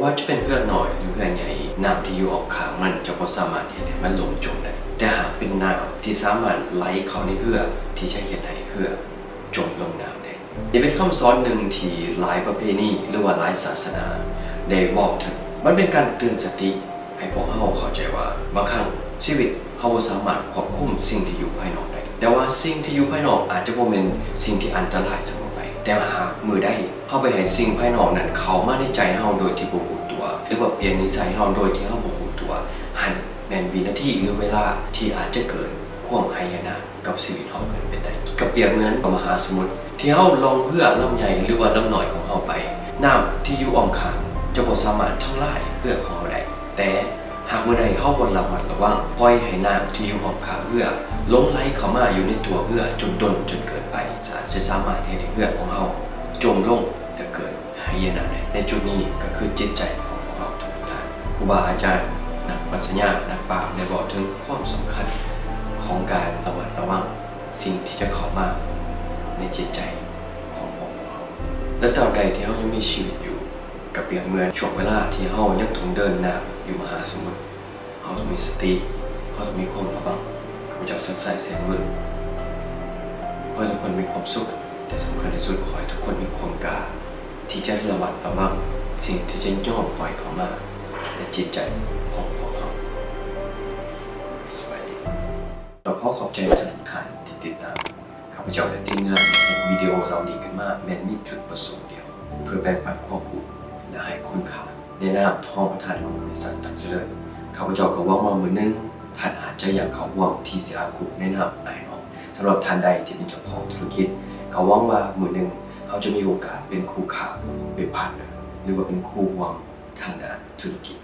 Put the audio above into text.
ວ່າຈະເປັນເຮືອນ້ອຍ ຫຼື ເຮືອໃຫຍ່, ນ້ຳທີ່ຢູ່ອ້ອມຂ້າງມັນຈະບໍ່ສາມາດເຮັດໃຫ້ມັນລົ້ມຈົມໄດ້. ແຕ່ຫາກເປັນນ້ຳທີ່ສາມາດໄຫຼເຂົ້າໃນເຮືອ ທີ່ຈະເຮັດໃຫ້ເຮືອຈົມລົງນ້ຳໄດ້. ນີ້ເປັນຄຳສອນໜຶ່ງທີ່ຫຼາຍປະເພນີ ຫຼືວ່າຫຼາຍສາສະໜາໄດ້ບອກເຖິງ. ມັນເປັນການເຕືອນສະຕິໃຫ້ພວກເຮົາເຂົ້າໃຈວ່າ ບາງຄັ້ງຊີວິດເຮົາບໍ່ສາມາດຄວບຄຸມສິ່ງທີ່ຢູ່ພາຍນອກໄດ້, ແຕ່ວ່າສິ່ງທີ່ຢູ່ພາຍນອກອາດຈະບໍ່ແມ່ນສິ່ງທີ່ອັນຕະລາຍສະເໝີໄປ. ແຕ່ຫາກມື້ໃດເຮົາໄປໃຫ້ສິ່ງພາຍນອກນັ້ນເຂົ້າມາໃນໃຈເຮົາໂດຍທີ່ບໍ່ຮູ້ຕົວ ຫຼືວ່າປ່ຽນນິໄສເຮົາໂດຍທີ່ເຮົາບໍ່ຮູ້ຕົວ, ຫັ້ນແມ່ນວິນາທີ ຫຼື ເວລາທີ່ອາດຈະເກີດຄວາມຫາຍະນະ ກັບຊີວິດເຮົາເກີດເປັນໄດ້. ກໍປຽບເໝືອນກັບມະຫາສະໝຸດ ທີ່ເຮົາລ່ອງເຮືອລຳໃຫຍ່ ຫຼືວ່າລຳນ້ອຍຂອງເຮົາໄປ, ນ້ຳທີ່ຢູ່ອ້ອມຂ້າງຈະບໍ່ສາມາດທຳລາຍເຮືອຂອງເຮົາໄດ້. ແຕ່ຫາກມື້ໃດເຮົາບໍ່ລະມັດລະວັງ, ປ່ອຍໃຫ້ນ້ຳທີ່ຢູ່ອ້ອມຂ້າງເຮືອຫຼົງໄຫຼເຂົ້າມາຢູ່ໃນຕົວເຮືອຈົນດົນຈົນເກີນໄປ, ອາດຈະສາມາດເຮັດໃຫ້ເຮືອຂອງເຮົາຈົມລົງ ແລະ ເກີດ ຫາຍະນະໃນ ໃນຈຸດນີ້ກໍຄືຈິດໃຈຂອງພວກເຮົາທຸກໆທ່ານ. ຄູບາອາຈານ, ນັກປັດຊະຍາ, ນັກປາດ ໄດ້ເວົ້າເຖິງຄວາມສຳຄັນຂອງການລະມັດລະວັງສິ່ງທີ່ຈະເຂົ້າມາໃນຈິດໃຈຂອງພວກເຮົາ. ແລະ ຕາບໃດທີ່ເຮົາຍັງມີຊີວິດຢູ່ ກໍປຽບເໝືອນຊ່ວງເວລາທີ່ເຮົາຍັງຕ້ອງເດີນນ້ຳຢູ່ມະຫາສະໝຸດ. ເຮົາຕ້ອງມີສະຕິ, ເຮົາຕ້ອງມີຄວາມລະວັງ. ຂ້າພະເຈົ້າ ສັກໄຊ ແສງລຸນ ຂໍໃຫ້ທຸກຄົນມີຄວາມສຸກ, ແຕ່ສຳຄັນທີ່ສຸດ ຂໍໃຫ້ທຸກຄົນມີຄວາມກ້າທີ່ຈະລະມັດລະວັງສິ່ງທີ່ຈະຍອມປ່ອຍເຂົ້າມາໃນຈິດໃຈຂອງພວກເຮົາ. ສະບາຍດີ ແລະ ຂໍຂອບໃຈທຸກໆທ່ານທີ່ຕິດຕາມ. ຂ້າພະເຈົ້າ ແລະ ທີມງານເຮັດວິດີໂອເຫຼົ່ານີ້ຂຶ້ນມາ ແມ່ນມີຈຸດປະສົງດຽວ ເພື່ອແບ່ງປັນຄວາມຮູ້ ແລະ ໃຫ້ຄຸນຄ່າ. ໃນນາມຮອງປະທານຂອງບໍລິສັດຕັງຈະເລີນ, ຂ້າພະເຈົ້າກໍຫວັງວ່າມື້ໜຶ່ງທ່ານອາດຈະຢາກເຂົ້າຮ່ວມ ທີຊີອາ Group ໃນນາມອ້າຍນ້ອງ. ສຳລັບທ່ານໃດທີ່ເປັນເຈົ້າຂອງທຸລະກິດ, ກໍຫວັງວ່າມື້ໜຶ່ງເຮົາຈະມີໂອກາດເປັນຄູ່ຄ້າ, ເປັນ partner ຫຼືວ່າເປັນຄູ່ຮ່ວມທາງດ້ານທຸລະກິດ.